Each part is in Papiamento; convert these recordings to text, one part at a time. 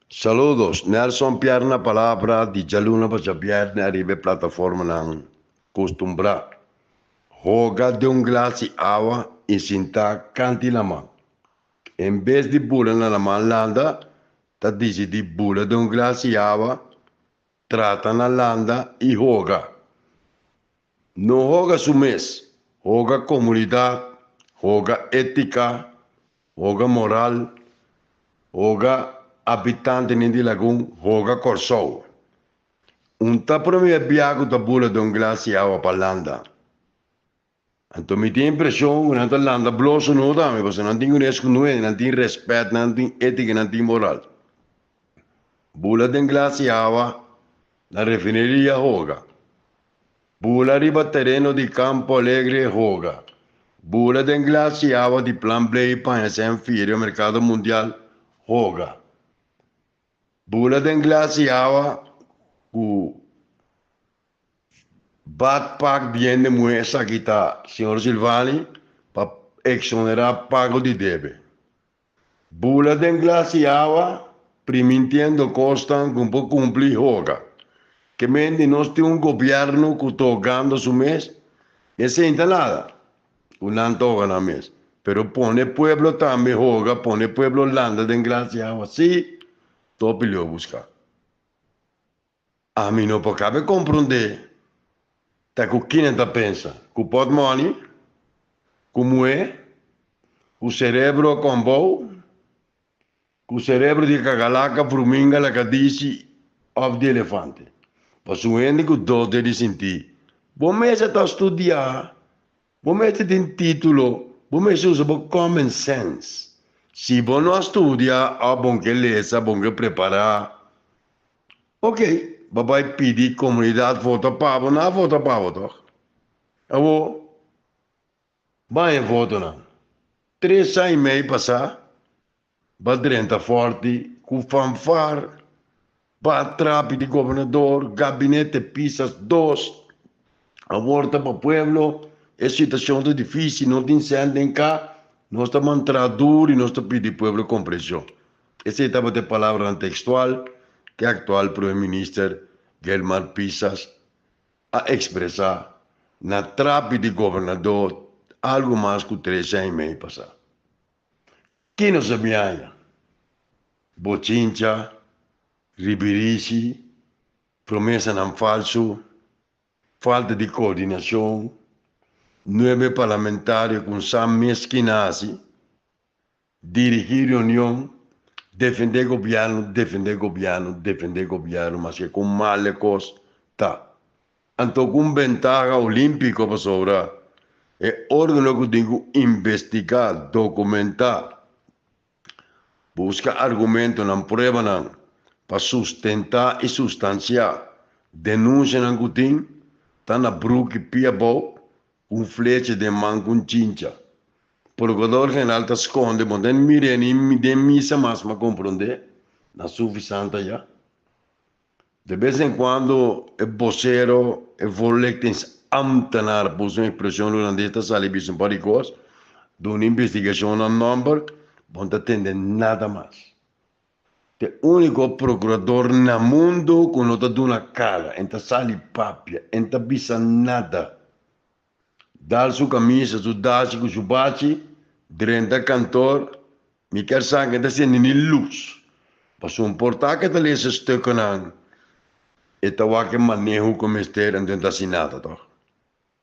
Saludos, Nelson Pierre na palabra di djaluna pa djabièrnè ariba e plataformanan kustumbrá. Hoga den un glas di awa i sintá kanti laman. En bes di bula na laman landa, ta disidí bula den un glas di awa, trata na landa i hoga. No hoga su mes, hoga komunidat, hoga étika, hoga moral, hoga abitantenan di Lagun, hoga Kòrsou. Un ta promé bia ku ta bula den un glas di awa pa landa. Anto mi tin impreshon ku nan ta landa bloso no tambe, pasobra nan tin ku nes ku nuebe, nan tin rèspèt, nan tin étika, nan tin moral. Bula den glas di awa na refineria hoga. Bula riba tereno di Campo Alegre hoga. Bula den glas di awa di Plan Blei paña sen firia Mercado Mundial hoga. Bula den glas di awa ku Badpak di hende muhé esaki ta señor Silvani pa exonerá pago di debe. Bula den glas di awa primintiendo kosnan ku por kumpli hoga. Ke men di nos tin un gobièrnu ku ta hogando su mes, esei ta nada ku nan ta hoga nan mes. Pero pone pueblo tambe hoga, pone pueblo landa den glas di awa, sí, topi lo buska. Ami no por cabe comprende ta cu kinen ta pensa, cu portmoney, cu muhe, cu cerebro combo, cu cerebro di cacalaca, fruminga, lacadishi of di elefante. Pasobra un hende cu dos debe sinti, bo mester ta studia, Bo mester tin título, bo mester usa bo common sense. Si bo no a studia òf bon ke lesa, bon ke prepará, ok, bo bai pidi komunidat vota pa bo, nan a vota pa bo tòg. Awor, bai e votonan. Tres aña i mei pasá, Ba drenta Forti ku fanfar, ba trapi di gobernador, gabinete Pisas dos, awor ta pa pueblo, e situacion ta dificil, no tin cent den ca, nos ta mantra duro y nos ta pidi pueblo comprension. Esey tabata e palabranan textual ke actual Prome Minister Gilmar Pisas a expresa na trapi di gobernador algo mas cu tres aña y mei pasa. Ki nos a biaña? Bochincha, ribirishi, promesanan falsu, falta di koordinashon, nuebe parlamentario ku sa mes ki nasi, dirigí reunion, defendé gobièrnu, defendé gobièrnu, defendé gobièrnu maske kon mal e kos ta. Anto ku un bentaha olímpiko pasobra e órgano ku tin ku investigá, dokumentá, buska argumentonan, pruebanan pa sustentá i sustansiá denunsianan ku tin, ta na bruki pia abou ku un flecha den man ku un chincha. Prokurador General ta skonde, bo no ta mir'é ni den misa mas, m'a komprondé, na Sufi Santa ya. De bes en cuando e bosero, e voorlichtingsambtenaar, pa usa un expresion hulandes, ta sali bisa un par di cos, duna investigacion nan nomber, bo no ta tende nada mas. Ta e unico procurador na mundo cu no ta duna cara, en ta sali papia, en ta bisa nada. Dal su camisa, su dashi cu su bachi, drenta kantoor, mi kier sa ke ta sende ni luz. Pasobra un por ta ke ta lesa stukkennan, e ta wak e maneho ku mester, anto e no ta hasi nada tòg.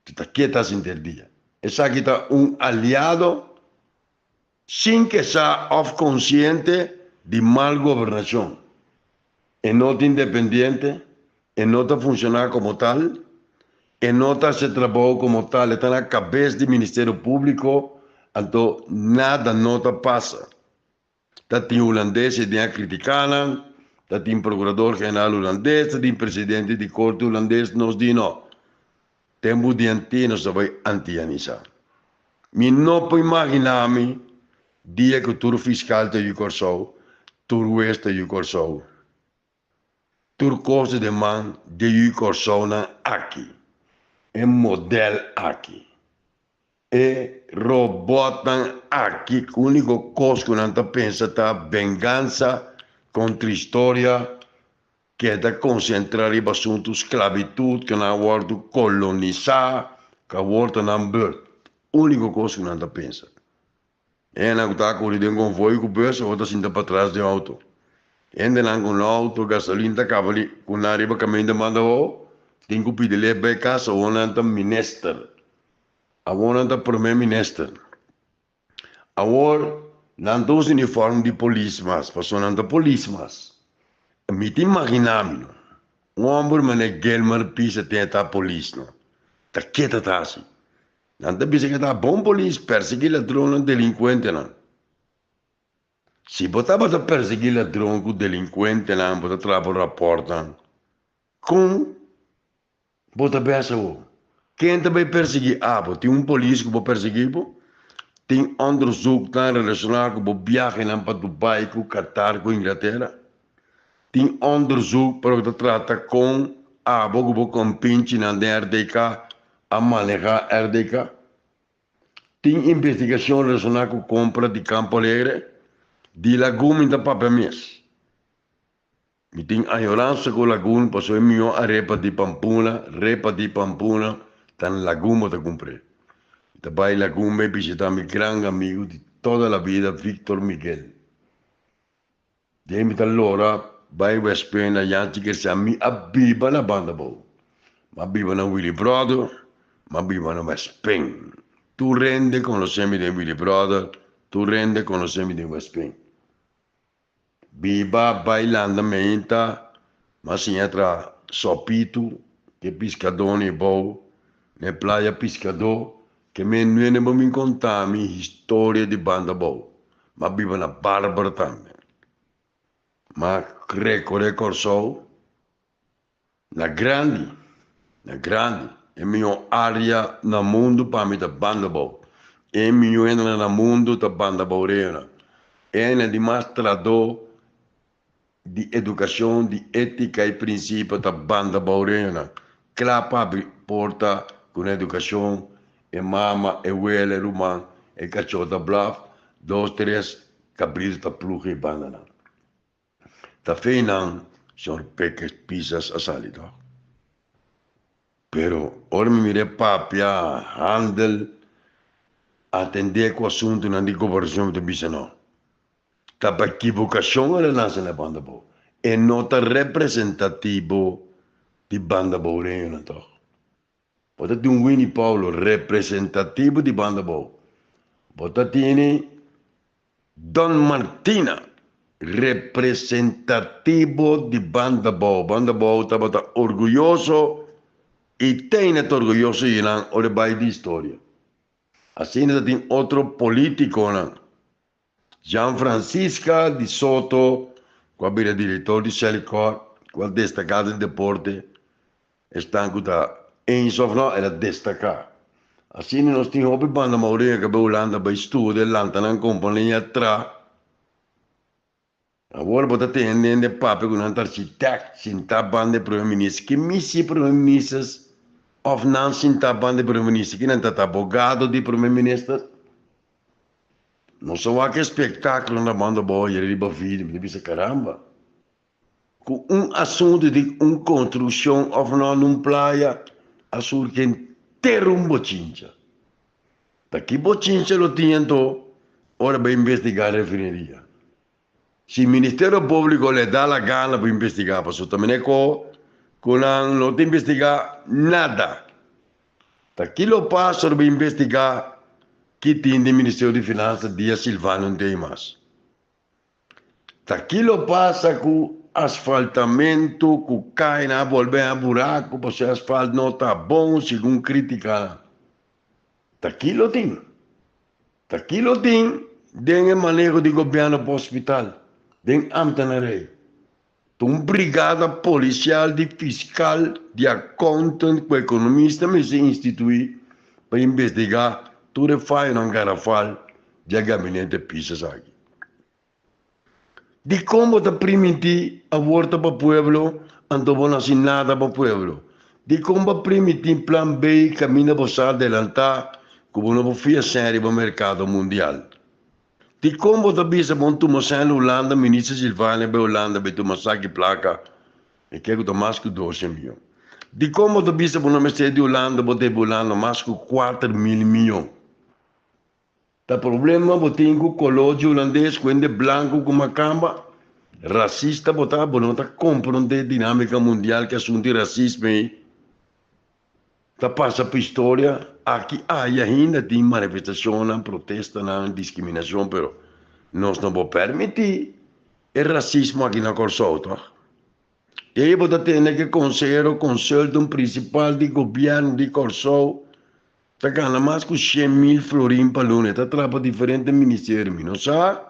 E ta keda hasi henter dia. Esaki ta un aliado sin ke sa òf konsiente di mal gobernashon. E no ta independiente, e no ta funshoná komo tal, e no ta hasi trabou komo tal, e ta na kabes di Ministerio Públiko, anto nada no ta pasa. Ta tin hulandes e den a kritiká nan, ta tin prokurador general hulandes, ta tin presidente di korte hulandes, nos di no. Tempu di anti nos ta bai antianisá. Mi no por imaginá mi dia ku tur fiskal ta yu Kòrsou, tur hues ta yu Kòrsou, tur kos ta den man di yu Kòrsounan aki, e modèl aki, e robòtnan aki ku úniko kos ku nan ta pensa ta vengansa. Kontra historia keda konsentrá riba asuntu sklabitut ku nan a wòrdu kolonisá, ku awor ta nan bùrt. Úniko kos ku nan ta pensa. Hendenan ku ta kuri den konvoi ku bùs awor ta sinta patras den outo. Hendenan ku no outo gasolin ta kaba li ku nan riba kaminda manda awor tin ku pidi lef bai kas awor nan ta minister. Awor nan ta prome minister. Awor nan ta usa uniform di polis mas pasobra nan ta polis mas. Mi ta imagina mi no un homber manera Gilmer Pisa tin e ta polis no ta ke ta ta hasi? Nan ta bisa ke ta bon polis persegui ladronnan delinkuentenan. Si bo tabata persegui ladron ku delinkuentenan bo ta traha bo raportnan kon bo ta besa bo? Ken ta bai persegui abo? Tin un polis ku bo persegui bo? Tin onderzoeknan relashoná ku bo biahenan pa Dubai ku Qatar ku Inglatera? Tin onderzoek pa loke ta trata kon abo ku bo kompinchinan den RDK a manehá RDK? Tin investigashon relashoná ku kompra di Campo Alegre? Di Lagun mi ta papia mes. Mi tin añoransa ku Lagun pasobra e mihó arepa di Pampuna, repa di Pampuna, ta na Lagun bo ta kumpr'é. Mi ta bai Lagun bai bishitá mi gran amigu di toda la bida Victor Miguel. Den mi ta lora bai West Point na Yanchi Garcia mi a biba na Banda Bou. Mi a biba na Willy Brother, mi a biba na West Pen. Tur hende konosé mi den Willy Brother, tur hende konosé mi den West Pen. Biba bai landa meinta, mi a siña tra sopitu ke piskadó ni bou, na e playa piskadó, ke mi nuene bo min konta mi historia di Banda Bou. Mi a biba na Barbara tambe. Mi a rekoré Kòrsou na grandi, na grandi. E mihó área na mundu pa mi ta Banda Bou. E mihó hendenan na mundu ta Banda Boureonan. E hendenan di mas tradó di edukashon, di étika i prinsipio ta Banda Boureonan. Kla pa abri porta ku nan edukashon, e mama, e wela, e ruman, e kachó ta blaf, dos tres kabritu ta pluga e bandanan. Ta fe nan señor Pekes Pisas a sali tòg. Pero ora mi mira e papia, handel, atendé ku asuntunan di gobernashon mi ta bisa no. Ta pa ekibokashon el a nase na Banda Bou. E no ta representativo di Banda Boureñonan tòg. Bo ta tin un Winnie Paulo representativo di Banda Bou. Bo ta tini Don Martina representativo di Banda Bou. Banda Bou tabata orguyoso i teina ta orguyoso di nan ora e bai di historia. Asina ta tin otro politiconan. Jean Francisca di Soto, cu a bira director di Selikor, cu a destaca den deporte, esnan cu ta eens of no, el a destaca. Asina nos tin hopi banda Maurinho cu a bay Hulanda bay studia, lanta nan compania, tra. Awor bo ta tende hende papia cu nan ta architect sinta banda e prome minister. Ki misi e prome ministers of nan sinta banda e prome minister? Ki nan ta ta abogado di prome minister? Nos a wak e spektakulo na banda abou ayer riba video, mi ta bisa caramba. Ku un asuntu di un konstrukshon of no na un playa a surgi henter un bochincha. Ta ki bochincha lo tin anto ora bo investigá refineria? Si Ministerio Públiko le da la gana pa investigá, pasobra ta mene ko ku nan no ta investigá nada. Ta ki lo pasa ora bo investigá ki tin den Ministerio di Finansa dia Silvano Demas? Ta ki lo pasa ku asfaltamentu ku kai nan a bolbe haña buraku pasobra e asfalt no ta bon segun kritikanan? Ta ki lo tin? Ta ki lo tin den e maneho di gobièrnu pa hospital, den ambtenarij? Ta un brigada polisial di fiskal, di accountant ku ekonomista mester instituí pa investigá tur e fayonan garafal di e gabinete Pisas aki. Dikon bo ta primintí awor ta pa pueblo anto bo no hasi nada pa pueblo? Dikon bo a primintí plan B kaminda bo sa adelantá ku bo no por fia sèn riba merkado mundial? Dikon bo ta bisa bon tuma sèn na Hulanda, Minister Silvania bai Hulanda bai tuma saki plaka, e ke ku ta mas ku doshen miyon. Dikon bo ta bisa bo no mester di Hulanda, bo debe Hulanda mas ku 4000 miyon. Ta problema bo tin ku koló di hulandes ku hende blanku ku makamba? Rasista bo ta? Bo no ta komprondé dinámika mundial ku asuntu di rasismo ei ta pasa pa historia? Aki aya ainda tin manifestashonnan, protestanan, diskriminashon pero nos no por permití e rasismo aki na Kòrsou tòg? Ei bo ta tende ku e konsehero konsultant prinsipal di gobièrnu di Kòrsou Ta gana mas ku 100,000 florin pa luna. E ta traha pa diferente ministerio. Mi no sa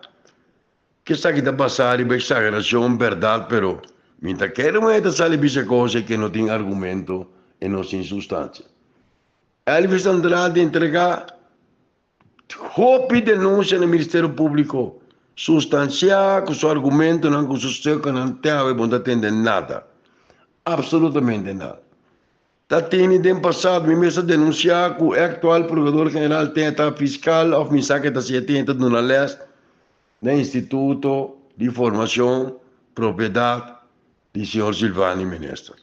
ku esaki ta basá riba eksagerashon, bèrdat, pero mi ta kere un e ta sali bisa kos e ke no tin argumento e no sin sustansia. Elvis Andrade entregá hopi denunsia na Ministerio Públiko sustansiá ku su argumentonan ku su stuknan te awe bo no ta tende nada. Apsolutamente nada. Ta tene den pasado mi mes a denuncia cu e actual Procurador General ten ta fiscal of mi sa ke ta si e ten ta duna les na Instituto di Formacion Propiedad di señor Silvani Minister.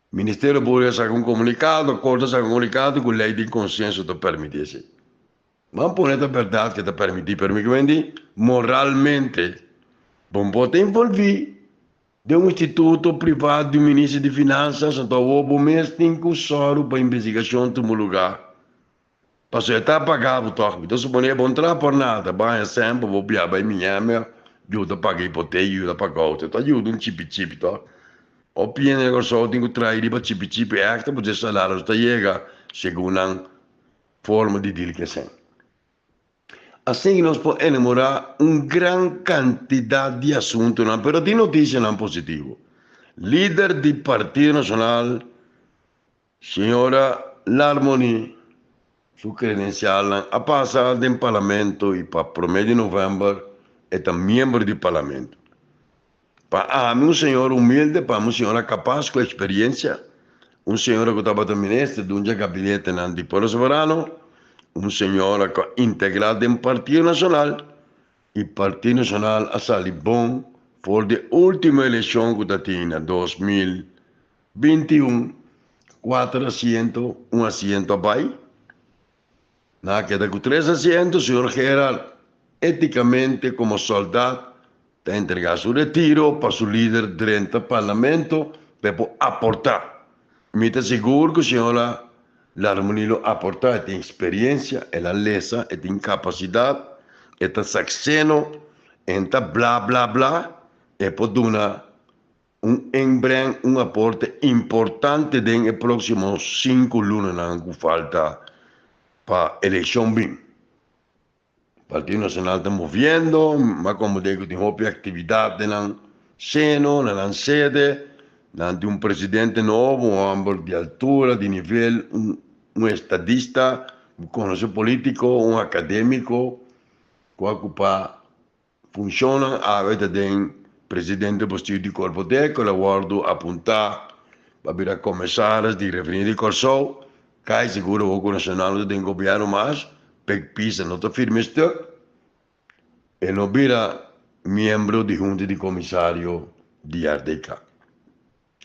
Ministerio Público a saca un comunicado, Corte a saca un comunicado cu ley di consenso ta permiti esey. Ban pone ta berdad ke ta permiti pero mi ke wende moralmente bon por ta envolvi Den un instituto privá di un minister di Finansas, anto awor bo mes tin ku sòru pa investigashon tuma lugá. Pasobra e ta pagá bo tòg. Mi ta suponé bo no traha por nada, baña semper, bo bia bai Miami, yuda paga hipoteka, yuda paga outo. E ta yuda un chipi chipi tòg. Hopi hende na Kòrsou tin ku traha riba chipi chipi èkstra pasobra e salario ta yega segun nan forma di dil kesen. Asina nos por enamorá un gran kantidat di asuntunan, pero tin notisianan positivo. Lider di Partido Nashonal, señora Larmonie, su kredensialnan a pasa den Parlamento i pa promé di novèmber e ta miembro di Parlamento. Pa ami un señora humilde, pa ami un señora kapas ku eksperiensia, un señora ku tabata minister di un dje gabinetenan di Pueblo Soberano, un señora ku a integrá den Partido Nashonal i Partido Nashonal a sali bon for di e último elekshon ku ta tin na 2021, kuater asiento, un asiento a bai. Nan a keda ku tres asiento, señor Gerard etikamente komo sòldat ta entregá su retiro pa su lider drenta parlamento pa e por aportá. Mi ta sigur ku señora Larmonie lo aportá, e tin eksperensia, el a lesa, e tin kapasidat, e ta sakseno, e n ta bla bla bla, e por duna Un inbreng, un aporte importante den e próksimo sinku lunanan ku falta pa elekshon bin. Partido Nacional ta moviendo, m'a komprendé ku tin hopi aktividat den nan seno, na nan sede. Nan tin un presidente nobo, un hòmber di altura, di nivel, un un estadista, un konosé polítiko, un akadémiko ku a okupá Funshonnan awe ta den presidente Bostil di Korpodeko el a wòrdu apuntá pa bira komisaris di Refineria di Kòrsou. Kai sigur awor ku Nashonal no ta den gobièrnu mas, Pek Pisa no ta firma e stuk, e no bira miembro di hunta di komisario di RDK.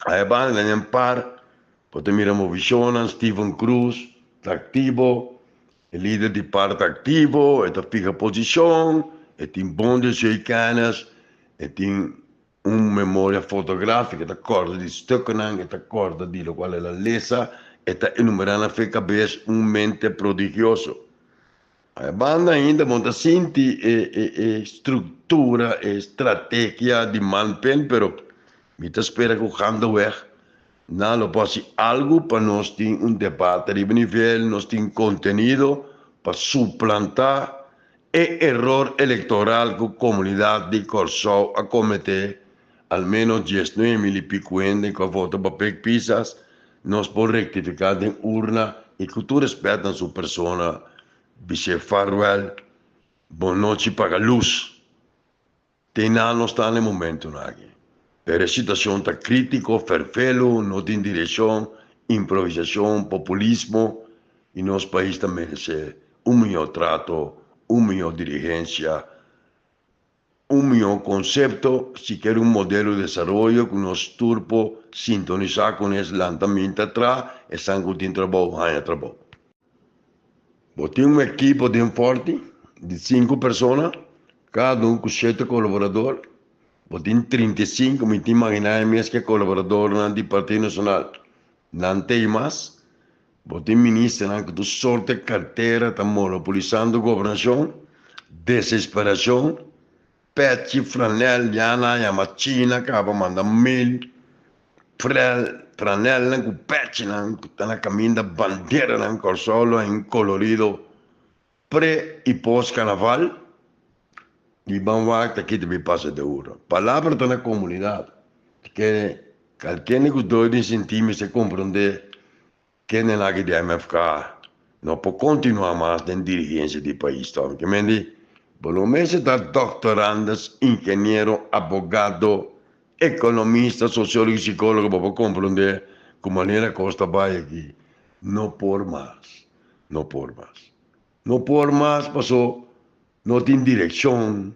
Aya banda nan en par bo ta mira movishonnan, Steven Cruz ta aktivo, e lider di par ta aktivo, e ta fiha posishon, e tin bon deseo i kennis, e tin un memoria fotografika, e ta kòrda di stuknan, e ta kòrda di lokual el a lesa, e ta enumerá na fe kabes, un mente prodigioso. Aya banda ainda bo ta sinti e e e struktura, e strategia di Manpen, pero mi ta spera ku gaandeweg nan lo por hasi algu pa nos tin un debate riba nivel, nos tin kontenido pa suplantá e eror elektoral ku komunidat di Kòrsou a kometé, al ménos 19,000 i piku hende ku a vota pa Pek Pisas, Nos por rektifiká den urna i ku tur respèt na su persona bis'é farwèl, bon nochi paga lus. Te nan nos ta na e momentunan aki. Pero e situashon ta krítiko, fèrfelu, no tin direkshon, improvisashon, populismo i nos pais ta meresé un mihó trato, Un mihó dirigensia, un mihó konsepto, sikiera un modelo di desaroyo ku nos tur por sintonisá kunes, lanta minta tra, esnan ku tin trabou haña trabou. Bo tin un ekipo den Forti di sinku persona, kada un ku shete kolaborador. Bo tin 35, mi tin imaginá e mes ku e kolaboradornan di Partido Nashonal nan ta ei mas. Bo tin ministernan ku tur sorte kartera ta monopolisando gobernashon, desesperashon, pèchi, franèl, ya nan a yama China kaba manda mail, frèl, franèlnan ku pèchinan ku ta na kaminda banderanan Kòrsou lo haña un kolorido pre i post karnaval i ban wak ta kita bin pasa de ura. Palabra ta na komunidat ke kalkende ku doi den sinti mester komprondé Kende aki di MFK no por kontinuá mas den dirigensia di pais tòg. Ke men di, bo no mester ta doktorandus, ingeniero, abogado, ekonomista, sosiólogo i sikólogo pa bo komprondé ku manera kos ta bai aki no por mas, no por mas. No por mas paso no tin direkshon,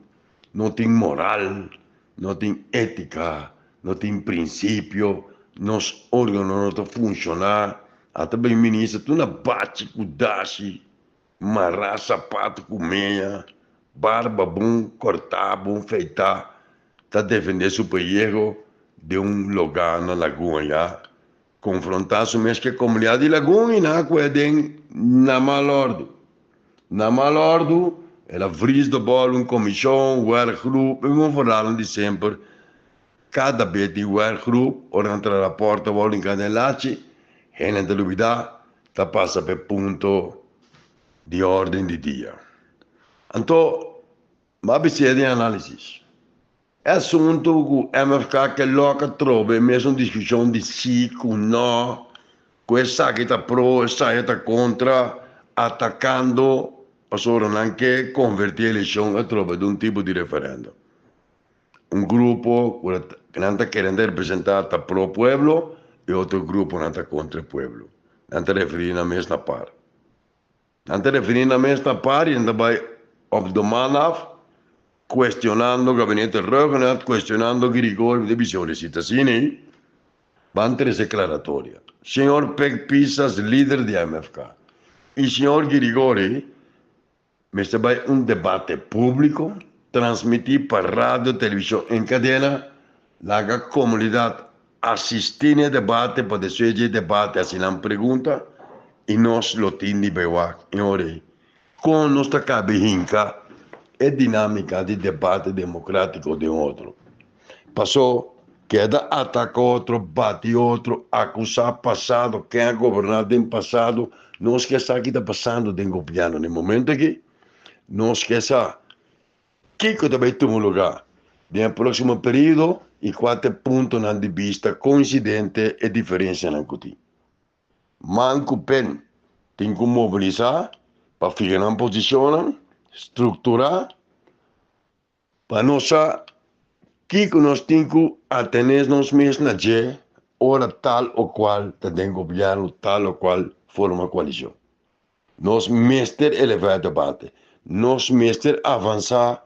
no tin moral, no tin étika, no tin prinsipio, nos órgano no ta funshoná. Ata bay minister tur na bachi ku dashi, mará sapato ku meña, barba bon kòrtá, bon feitá, ta defendé su pellejo den un logá na Lagun ayá. Konfrontá su mes ku e komunidat di Lagun i nan a kue den na mal òrdu. Na mal òrdu, el a vries de bòl un komishon, werkgroep, e un verhaal di semper. Kada bes di werkgroep, ora nan traha rapòrt a wòrdu hinká den lachi, hende ta lubidá, ta pasa pa e punto di órden di dia. Anto, mi a bis'é den análisis. E asuntu ku MFK ke lòk atrobe e mesun diskushon di si ku nò, ku esaki ta pro, esaya ta kontra, atakando pasobra nan ke konvertí elekshon atrobe den un tipo di referèndum. Un grupo ku nan ta kere nan ta representá ta pro pueblo i otro grupo nan ta kontra e pueblo. Nan ta referí nan mes na par. Nan ta referí nan mes na par i nan ta bai op de man af cuestionando gabinete Rhuggenaath, cuestionando Girigorie, mi ta bisa ora si ta asina ei, ban trece aclaratoria. Señor Pek Pisas, lider di MFK, i señor Girigorie mester bai un debate publico, transmiti pa radio, television en cadena, laga comunidad asisti na e debate pa despues di e debate haci nan pregunta y nos lo tin di bay wak en ora ey con nos ta cabe hinca e dinamica di debate democratico den otro. Paso keda ataca otro, bati otro, acusa pasado, ken a goberna den pasado, nos ke sa ki ta pasando den gobierno na e momento aki, nos ke sa Kiko ta bai tuma lugá den e próksimo periodo i kua ta e puntonan di bista koinsidente e diferensianan ku tin? Man ku pen tin ku mobilisá pa fiha nan posishonnan, strukturá pa nos sa kiko nos tin ku atené nos mes na dje ora tal o kual ta den gobièrnu, tal o kual forma koalishon. Nos mester elevá e debate. Nos mester avansá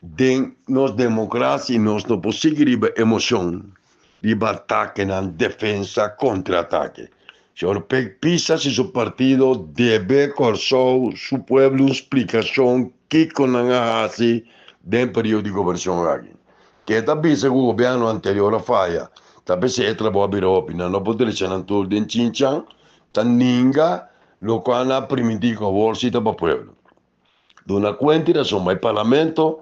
den nos demokrasia i nos no por sigui riba emocion, riba atakenan, defensa, kontra-atake. Señor Pek Pisas i su partido debe Kòrsou, su pueblo un splikashon kiko nan a hasi den periodo di gobernashon aki. Ke ta bisa ku gobièrnu anterior a faya, ta p'esei e trabou a bira hopi. Nan no por drecha nan tur den chinchan. Ta ninga locual nan a primintí cu awor si ta pa pueblo. Duna cuenta y razon bay Parlamento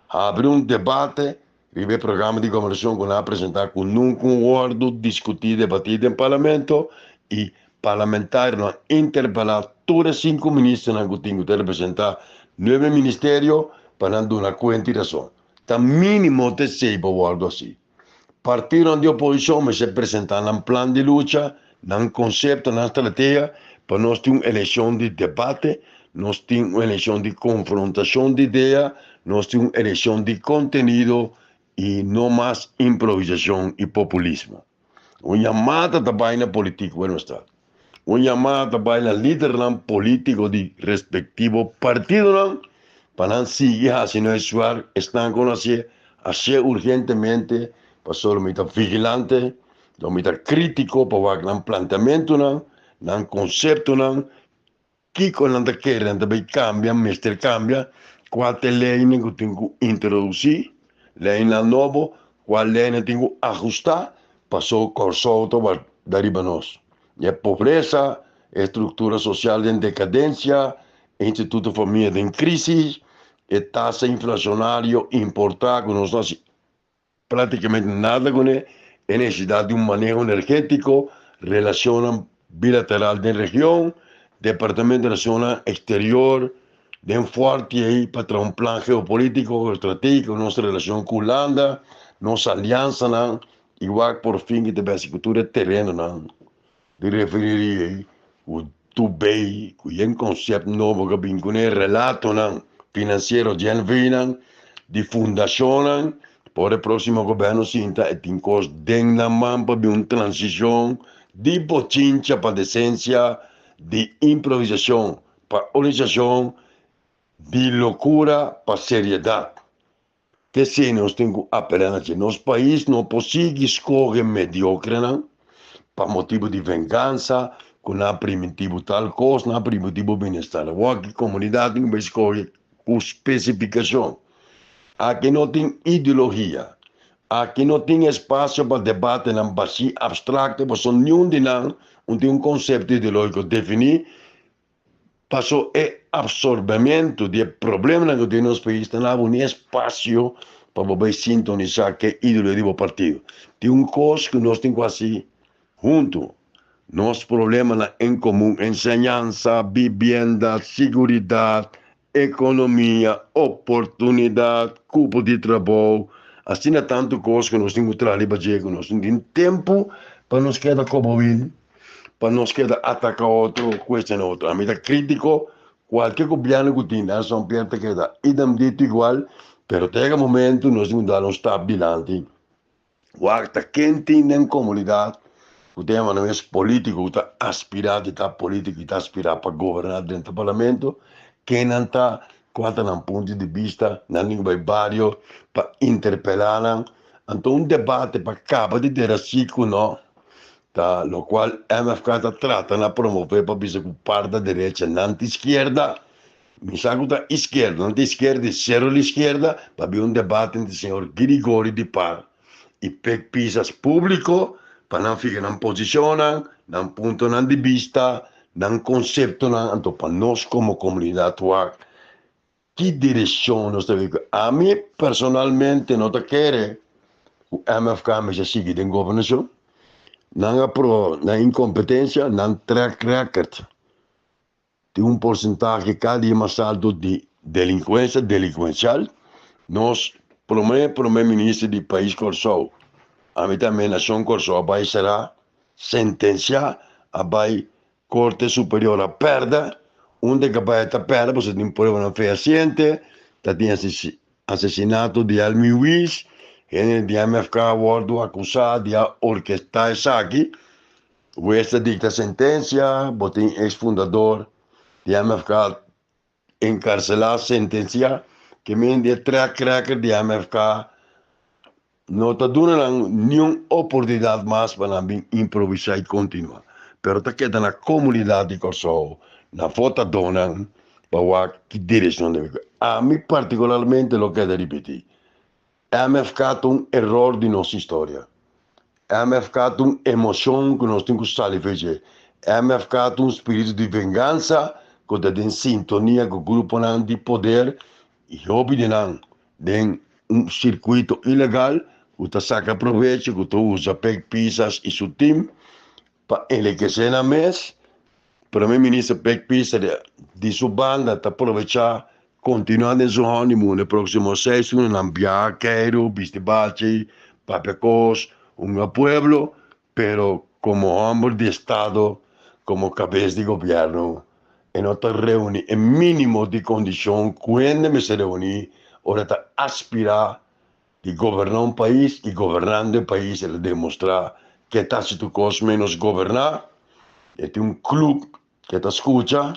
habri un debate riba e programa di gobernacion cu nan a presenta cu nunca un wordo discuti y debati den Parlamento y parlamentarionan a interpela tur e cinco ministernan cu tin cu ta representa nuebe ministerio pa nan duna cuenta y razon. Ta minimo ta esey pa wordo haci. Partidonan di oposishon mester presentá nan plan di lucha, nan konsepto, nan strategia pa nos tin un elekshon di debate, nos tin un elekshon di konfrontashon di idea, nos tin un elekshon di kontenido i no mas improvisashon i populismo. Un yamada ta bai na politik Willemstad. Un yamada ta bai na lidernan politiko di respektivo partidonan. pa nan sigui hasi nos huiswerk, esnan ku nos hasié, hasié urgentemente, pasobra mi ta vigilante, lo mi ta krítiko pa wak nan planteamentunan, nan konseptonan, kiko nan ta kere nan ta bay kambia, mester kambia, kua ta e leynan ku tin ku introdusí, leynan nobo, kua leynan tin ku ahustá, paso Kòrsou ta warda riba nos. E pobresa, e struktura sosial den dekadensia, e instituto famia den krísis, e tasa inflashonario importá ku nos no hasi práktikamente nada kuné, e nesesidat di un maneho energétiko, relashonnan bilateral den region, Departamento di Relashonnan Eksterior den fuerte ei pa traha un plan geopolítiko, geoestratégiko nos relashon ku Hulanda, nos aliansanan i wak por fin ki ta besi ku tur e terenonan di refineria ei ku tur bei ku yen konsèpt nobo ku a bin kuné, relatonan finansiero di NV-nan, di fundashonnan, por e próksimo gobièrnu sinta e tin kos den nan man pa bin un transishon di bochincha pa desensia, di improvisashon pa organisashon, di lokura pa seriedat. P'esei nos tin ku apelá na dje. Nos pais no por sigui skohe mediokrenan pa motibu di vengansa ku nan a primintí bo tal kos, nan a primintí bo bienestar. Awor aki komunidat tin ku bai skohe ku spesifikashon. Aki no tin ideologia. Aki no tin espasio pa debatenan bashí, abstrakto, pasobra niun di nan un tin un konsepto ideológiko definí. Paso e absorbementu di e problemanan ku tin nos pais ta na bo ni espasio pa bo bai sintonisá ke ídolo di bo partido. Tin un kos ku nos tin ku hasi huntu, nos problemanan en komun, enseñansa, bibienda, siguridat, ekonomia, oportunidat, kupo di trabou, asina tantu kos ku nos tin ku traha riba dje ku nos no tin tempu pa nos keda kobowin. Pa nos keda ataka otro, cuestiona otro. Ami ta critico cualke gobierno cu tin, Nelson Pierre ta keda idem dito igual, pero ta yega momento nos tin cu dal un stap dilanti. Wak ta ken tin den comunidad cu ta yama nan mes politico, cu ta aspira di ta politico y ta aspira pa goberna dentro parlamento, ken nan ta, cua ta nan punto di bista, nan tin cu bay bario pa interpela nan. Anto un debate pa caba di dera si cu no. Ta locual MFK ta trata na promove pa bisa cu par ta derecha nan ta izquierda, mi sa cu ta izquierda, nan ta izquierda y cero la izquierda, pa bin un debate entre señor Grigori di par y Pek Pisas publico pa nan fija nan posicionnan, nan puntonan di bista, nan conceptonan, anto pa nos como comunidad wak ki direccion nos ta bay cu. Ami personalmente no ta kere cu MFK mester sigui den gobernacion. Nan a proba nan incompetencia, nan track record tin un porcentahe cada dia mas alto di delincuencia delincuencial. Nos prome prome minister di pais Corsou, ami tambe nacion Corsou a bay sera sentencia, a bay Korte Superior a pèrdè, unda e kabai ta pèrdè pasobra tin pruebanan fehaciente, ta tin asesinato di Elmi Ruiz, hende di MFK a wòrdu akusá di a orkestá esaki, hues ta dikta sentensia, bo tin eks fundador di MFK enkarselá, sentensiá, ke men di e track record di MFK no ta duna nan niun oportunidat mas pa nan bin improvisá i kontinuá. Pero ta keda na komunidat di Kòrsou, na votadónan pa wak ki direkshon debe kohe. Ami partikularmente lo keda ripití, MFK ta un eror di nos historia. MFK ta un emocion cu nos tin cu sali fe dje. MFK ta un spiritu di vengansa cu ta den sintonia cu gruponan di poder y hopi di nan den un circuito ilegal cu ta saca provecho, cu ta usa Pek Pisas y su team pa enriquece nan mes. Prome Minister Pek Pisas di su banda ta provecha continua den su honeymoon e proximo 6 luna nan biaha Cairo, bisti bachi, papia cos, hunga pueblo, pero como homber di estado, como cabes di gobierno e no ta reuni e minimo di condicion cu hende mester reuni ora ta aspira di goberna un pais y gobernando e pais el a demostra ke ta haci tur cos menos goberna, e tin un club ke ta scucha,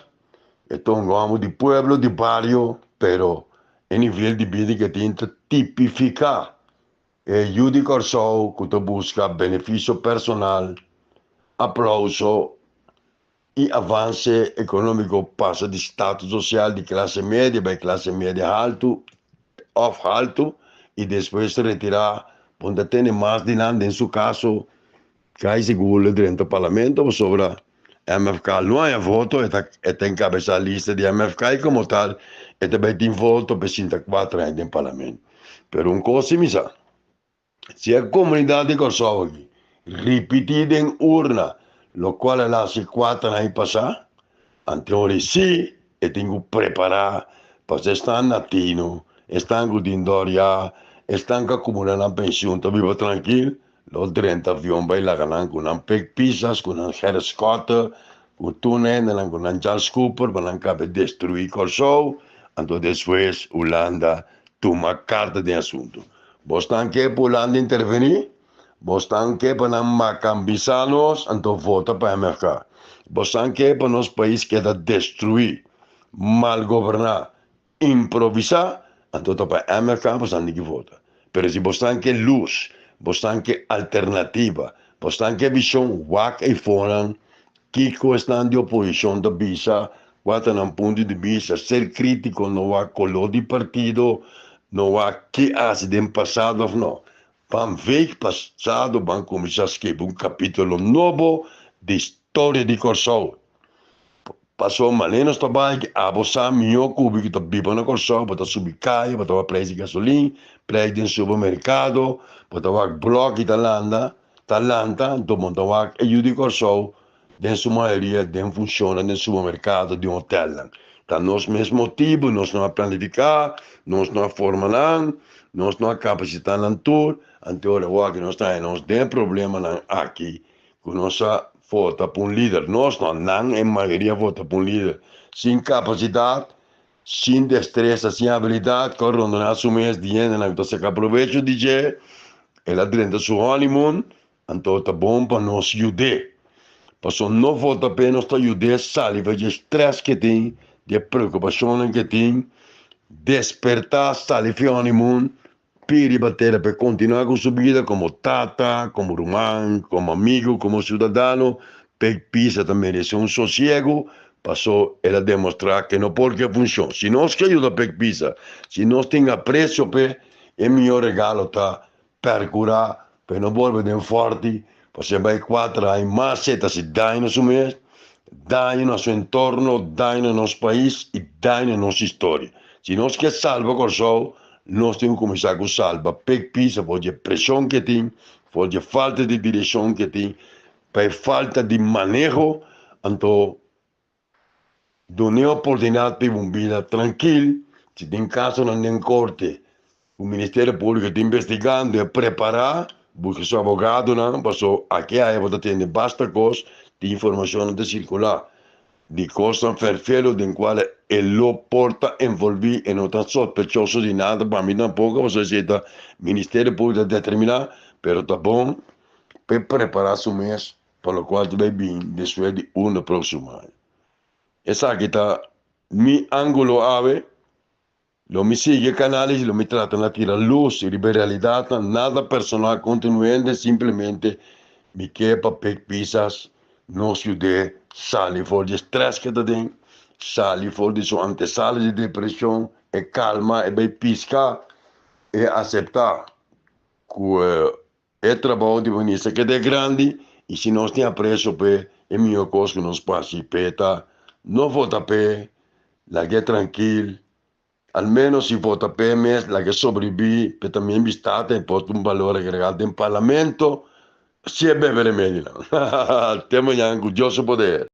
e ta un homo di pueblo, di bario, pero. E nivel di bida ku e tin ta tipifiká e yu di Kòrsou ku ta buska benefisio personal, aplouso i avanse ekonómiko pasa di status sosial di klase media bai klase media haltu òf haltu i despues retirá bo ta tene mas di nan den su kaso Kai sigur lo drenta parlamento pasobra MFK lo haña voto, e ta e ta enkabesá lista di MFK i komo tal e ta bai tin voto pa e sinta kuater aña den parlamento. Pero un kos si mi sa, si e komunidat di Kòrsou aki ripití den urna lokual el a hasi kuater aña pasá, anto si e tin ku prepará pasobra esnan na tinu, esnan ku tin dòriá, esnan ku a kumulá nan penshun ta biba trankil. Lo drenta avion bai laga nan ku nan pek pisas, ku nan Gerrit Schotte, ku tur nan hendenan ku nan Charles Cooper pa nan kabe destruí Kòrsou, anto despues Hulanda tuma karta den asuntu. Bosnan ke pa Hulanda intervení? Bosnan ke pa nan makambisá nos? Anto vota pa MFK. Bosnan ke pa nos pais keda destruí, mal goberná, Improvisá, anto ta pa MFK bosnan tin ki vota. Pero si bosnan ke lus, bosnan ke alternativa, bosnan ke vishon, wak eifonan kiko esnan di oposishon ta bisa, kua ta nan punto di bista, ser kritiko, no wak koló di partido, no wak ke hasi den pasado òf no. Ban veeg pasado, ban kuminsá skirbi un kapítulo nobo di storia di Kòrsou. Pasobra manera nos ta bai ki abo sa mihó ku bo ku ta biba na Kòrsou, bo ta subi kaya, bo ta wak preis di gasolin, preis den supermerkado, bo ta wak blòki ta landa, ta lanta, anto bo ta wak e yu di Kòrsou den su mayoria den funshonnan den supermerkado, den hotelnan. Ta nos mes motibu, nos no a planifiká, nos no a forma nan, nos no a kapasitá nan tur, anto ora wak nos ta haña nos den problemanan aki Ku nos a vota pa un lider, nos no, nan e mayoria vota pa un lider sin kapasidat, sin destresa, sin abilidat, ku a rondoná su mes di hendenan ku ta saka probecho di dje. El a drenta su honeymoon, anto ta bon pa nos yud'é. Pasobra no vota p'e nos ta yud'é sali for dje strès ku e tin, di e preokupashonnan ku e tin, despertá, sali for e honeymoon, Pidi riba tera pa e kontinuá ku su bida komo tata, komo ruman, komo amigu, komo siudadano. Pek Pisa ta meresé un sosiegu, pasó el a demostrá ku e no por ku e funshon. Si nos ke yuda Pek Pisa, si nos tin apresio p'e, e mihó regalo ta pèrkurá pa e no bolbe den fòrti, pasó e bai kuater aña mas e ta hasi daño na su mes, daño na su entorno, daño na nos pais i daño na nos historia. Si nos ke salba Kòrsou, Nos tin ku kuminsá ku salba pek pisa for di e preshon ku e tin, for di e falta di direkshon ku e tin, pa e falta di maneho, anto dun'e oportunidat pa e un bida trankil. Si tin kasonan den korte ku Ministerio Públiko ta investigando, e prepará, buska su abogadonan, pasobra aki aya bo ta tende basta kos di informashonnan ta sirkulá. Di kosnan ferfelo den kual e lo por ta envolví, e no ta sospechoso di nada, pa mi tampoko, pasobra esei ta Ministerio Públiko ta determiná, pero ta bon pa e prepará su mes pa lokual ta bai bin despues di uno próksimo aña. Esaki ta mi ángulo awe. Lo mi sigui e canales y lo mi trata na tira luz riba e realidadnan, nada personal contra un hende, simplemente mi ke pa Pek Pisas nos yud'é sali for di e stress ke ta den, sali for di su antesala di depresion, e calma, e bay pisca, e acepta cu e trabou di minister keda grandi y si nos tin aprecio p'e, e mihor cos cu nos por haci p'e ta no vota p'e, lag'e trankil, al menos si vota p'e mes lag'e sobrevivi p'e también bistata e por un balor agregado den parlamento si e bebe remedionan. Te mañan cu Dios su poder.